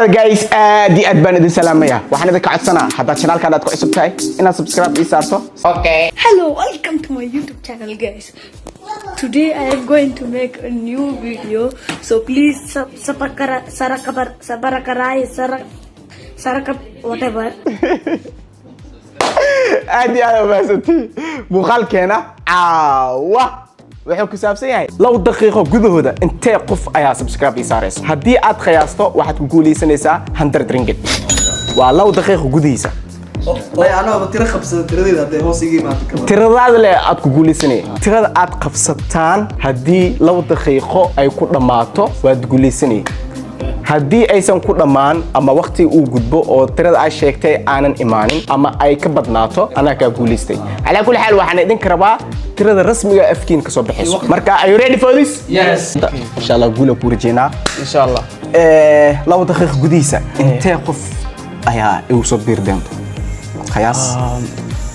Dhawaada guys, aad iyo aad baan idin salaamaya. Waxaan idinka codsanaa haddaad channelkan aad ku cusub tahay inaad subscribe ii saarto. Hello, welcome to my YouTube channel, guys. Today I am going to make a new video, so please sub sabakara sarakabar sabarakarai sarak sarakap whatever. Aad iyo aad umahadsantihiin. Muuqaalkeena caawa wuxuu ku saabsan yahay 2 daqiiqo gudahooda intee qof ayaa subscribe ii saarayso. Haddii aad qiyaasto, waxaad ku guuleysanaysaa 100 ringgit. Waa 2 daqiiqo gudihiisa. May anagaba tiro qabsada, tiradeeda hadday hoos iga imaato kaba. Tiradaada le aad ku guuleysanaya. Tirada aad qabsataan haddii 2 daqiiqo ay ku dhammaato, waad guuleysanaya. Haddii aysan ku dhammaan ama waqti uu gudbo oo tirada aad sheegtay aanan imaanin ama ay ka badnaato, anaa kaa guulaystay. Calaa kulli xaal, waxaan idinka rabaa tirada rasmiga afkiin ka soo baxayso. Marka, are you ready for this? Yes. Insha Allah guula kuu rajeynaa. Insha Allah. 2 daqiiqo gudihiisa intee qof ayaa igu soo biiri doonta, qiyaas?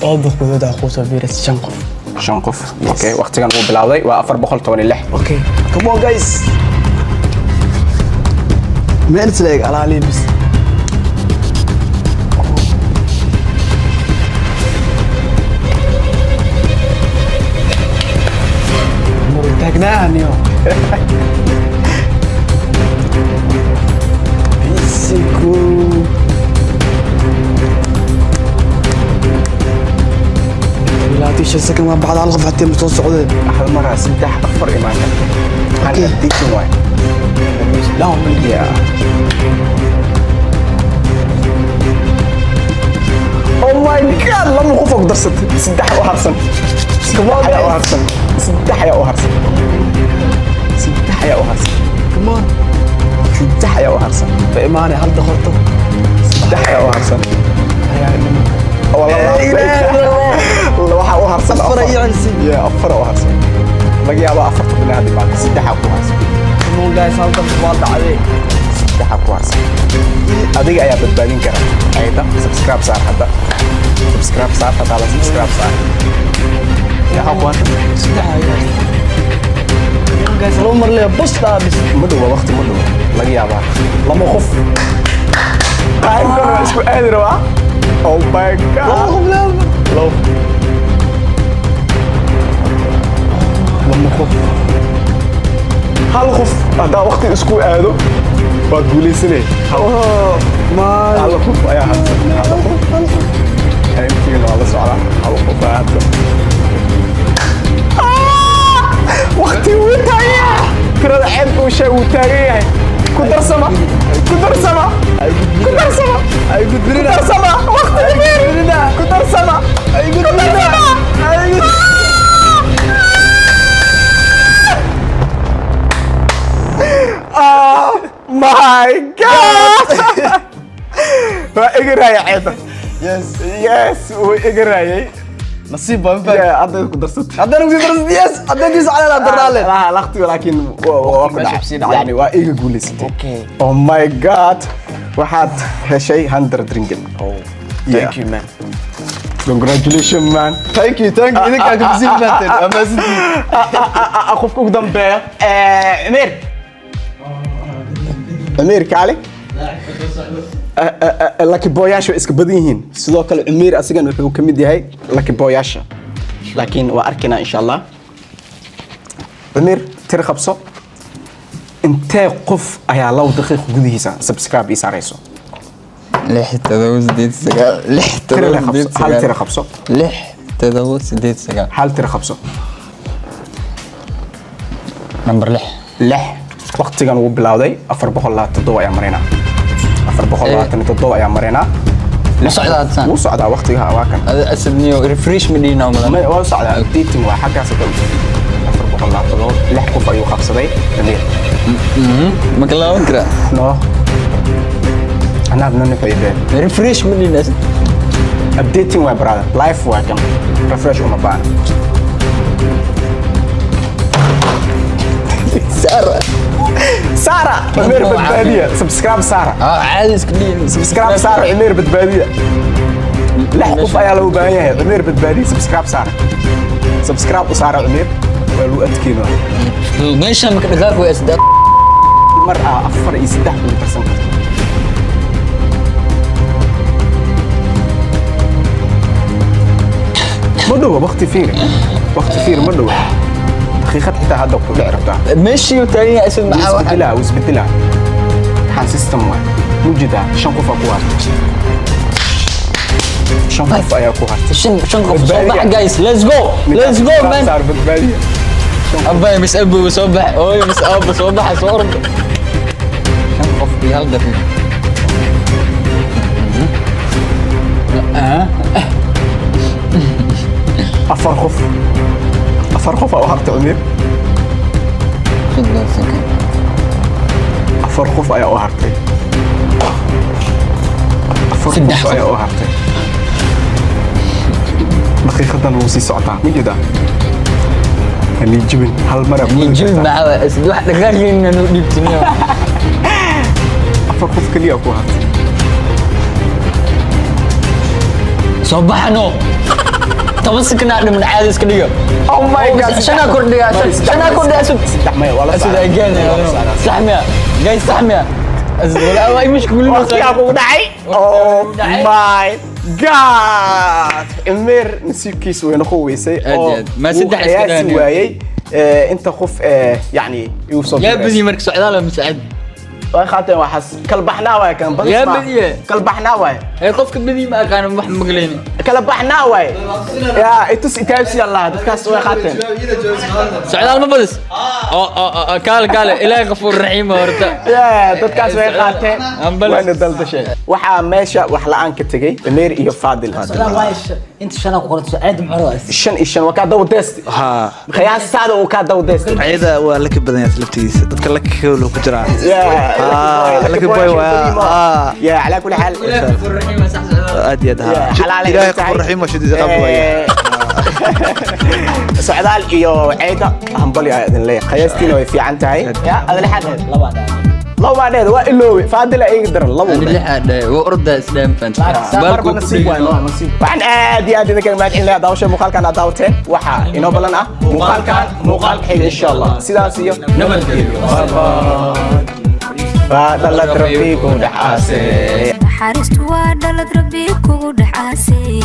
2 daqiiqadood aa kusoo biiraysa shan qof. Shan qof. Okay, waqtigan uu bilowday waa 416. Okay, come on guys, meel isla eg alaalihi bis. Taagnaa niyo bisiku. 25 second waa baxda, hal qof xataa ma soo socdeen. Hal maraa saddex afar imaan karta. Okay. Addiction waay. Down. Yeah. Oh my God, lama qof oo ku darsatay. Saddex u harsan. Saddex ayaa u harsan. Saddex ayaa u harsan. Saddex ayaa u harsan. Come on. Saddex ayaa u harsan. Fa imaanay hal daqiiqo. Saddex ayaa u harsan. Waxaa u harsan Afar afar. ayaa celisay. Yeah, afar u harsan. Laga yaabaa afarta bilaa hadda imaata. Saddexa ku harsan. Come on guys, hal daqiiqo waa dhacday. Saddexa ku harsan. Adiga ayaa badbaadin kara. Ayda subscribe saar hadda. Subscribe saar hadda, la subscribe saar. Maxaa ku harsan? Saddex ayaa. Come on guys, laba mar lee bus daa bis. Ma dhowa waqti, ma dhowa. Laga yaabaa lama qof. Qaybkan waa isku aadi rabaa. Oh my God. Laba qof lee. Laba. Lama qof. Hal qof haddaa waqti isku aado, waad guuleysanay. Hal Oh my. Hal qof ayaa harsan. Hal qof. Timekiina waa la socdaa. Hal qof ayaa harsan. Waqti wuu taagan yahay. Tirada ceeb uu sheeg wuu taagan yahay. Ku darsama. Ku darsama. Ku darsama. Ay Ku gudbinina. darsama. Waqti gudbinina. Ku darsama. Ay gudbinina. Ay gudbinina. Oh my God! Waa iga raayay ceebta. Yes. Yes, wuu iga raayay. Nasiib baan fahmay. Yeah, hadda ku darsatay. Haddana ku darsatay. Yes, haddana kiis calaa darnaale. La waqtiga laakiin waa ku meesha dhacay. kusii dhacay. Yani waa iga guulaysatay. Okay. Oh my God. Waxaad heshay 100 ringgit. Oh. Yeah. Thank you, man. Congratulations, man. Thank you, thank you. Idinkaa ka sii fahanteen. Waa mahadsantihiin. Qofka ugu dambeeya. Umeer. Umeer kaale. Lucky boyaasha way iska badan yihiin. Sidoo kale Umeer asigan wuxuu ka mid yahay lucky boyaasha. Laakiin waa arkaynaa insha Allah. Umeer, tiro qabso. Intee qof ayaa 2 daqiiqo gudihiisa subscribe ii saarayso? 6 7 8 9 6 Tiro 7 le qabso. 8 Hal 9. Tiro qabso. 6 7 8 9. Hal tiro qabso. Number 6. 6. Waqtigan uu bilowday 427 ayaa maraynaa. 427 ayaa maraynaa. Ma socdaa hadda saan? Wuu socdaa waqtiga, waa kan. Ada asabniyo refresh ma dhihin oo malan. Waa socdaa, updating waa xaggaas hadda. 427, lix qof ayuu qabsaday Amir. Ma ka laaban karaa? No, anaad nana faa'iideen. Refresh ma dhihin asad. Updating waa, brother, live waa kan, refresh uma baahna. Saara. Sara Umar badbaadiya, subscribe Sara. Ah, caadi iska dhihin. Subscribe Sara, Umar badbaadiya. Lix qof ayaa loo baahan yahay. Umar badbaadiya, subscribe Sara, subscribe u saara Umar, waa lagu adkeeno. Meesha ma ka dhaqaaq way asad. Mar ah afar iyo saddex ugu darsan karto. Dhowa waqti, fiiri waqti, fiiri, ma dhowa. Daqiiqad xitaa hadda ku dhici rabtaa. Meeshii uu taagan yahay Asad, maxaa waxa? Isbedelaa, wuu isbedelaa. Waxaan system waay mujida. Shan qof aa ku hartay, shan qof ayaa ku hartay. Shan qof soo bax. Badbaadiya. Guys, let's go, let's go, man. Saar badbaadiya. Abay mis abu soo bax, hooyo mis aaba soo baxa, soo orda. Shan qof iyo hal daqiiq. Afar qof, afar qof aa u hartay, Cumeer. 30 second. Afar qof ayaa u hartay, afar Saddex qof qof. ayaa u hartay. Daqiiqadan wuu sii socotaa, ma jeedaa? Hanijibin, hal mar aa ku Ni jibin. kartaa. Maxaa Asad, wax dhaqaaqayna noo dhiibtiniyo. Afar qof keliya ku hartay. Soo baxno, 10 second aa dhiman, caadi iska dhiga. Oh my God. Shanaa kordhiga, shanaa kordhiga, Asad. Saddex, maya, waa la Asad socdaa. again. Waa la socdaa. Sax miya, guys? Sax miya, Asad? Walaa waa mashquulin. Waqtigaa kugu dhacay. Oh my God, Cumeer nasiibkiisa way noqon weysay. Aad oo iyo aad. Ma wuu saddex iska qiyaasi dhahaniyo. waayey inta qof yacni igu soo Yaa biiraysa. badiyi marka, socdaal ama sacad? Way qaateen waxaas, kala baxnaa waay kan badis. Yaa ma badiye. Kala baxnaa waay. Ee qofka badiyi ma aqaan, wax maqlayni. Kala baxnaa waay, yaa itus itaabsi Allah, dadkaas way qaateen. Socdaal ma badis oo kaale kaale, Ilaahay qafuur raxiim horta. Yaa dadkaas way qaateen. Ambulance. Wayna daldasheen. Waxaa meesha wax la'aan ka tegey Cumeer iyo Faadil. Inta shanaa ku qoran saacad muxuu rabaa? Shan iyo shan waa kaa dawa deesti. Haa. Qiyaastaada uu kaa dawa deesti. Ciida waa laka badan yahay laftigiisa, dadka laka kelo ku jiraa. Lucky boy waa. يا على كل حال. Ilaahay qafuur raxiim, sax socdaal. Aad iyo aad, haa. Xalaal ay Ilaahay tahay. qafuur raxiim waa shadiid qaab waaya. Socdaal iyo Ceyda, hambali ayaa idin leeyahay, qiyaastiina way fiican tahay. Ya ada lixaad dheed, labo baa dheed, waa iloowe. Faadila iga daran, labo. Ani lixaa dhahay, waa ordaa isdhaam fant. Marba nasiib waay, noo nasiib. Waxaan aad iyo aad idinkaga mahadcelinayaa daawasha muuqaalkan aad daawateen. Waxaa inoo ballan ah muuqaalkan muuqaalka xiga, insha Allah. Sidaas iyo nabadgelyo. Waa dhalad Rabbi ku dhaxaasay. Naxariistu waa dhalad Rabbi kugu dhex aasay.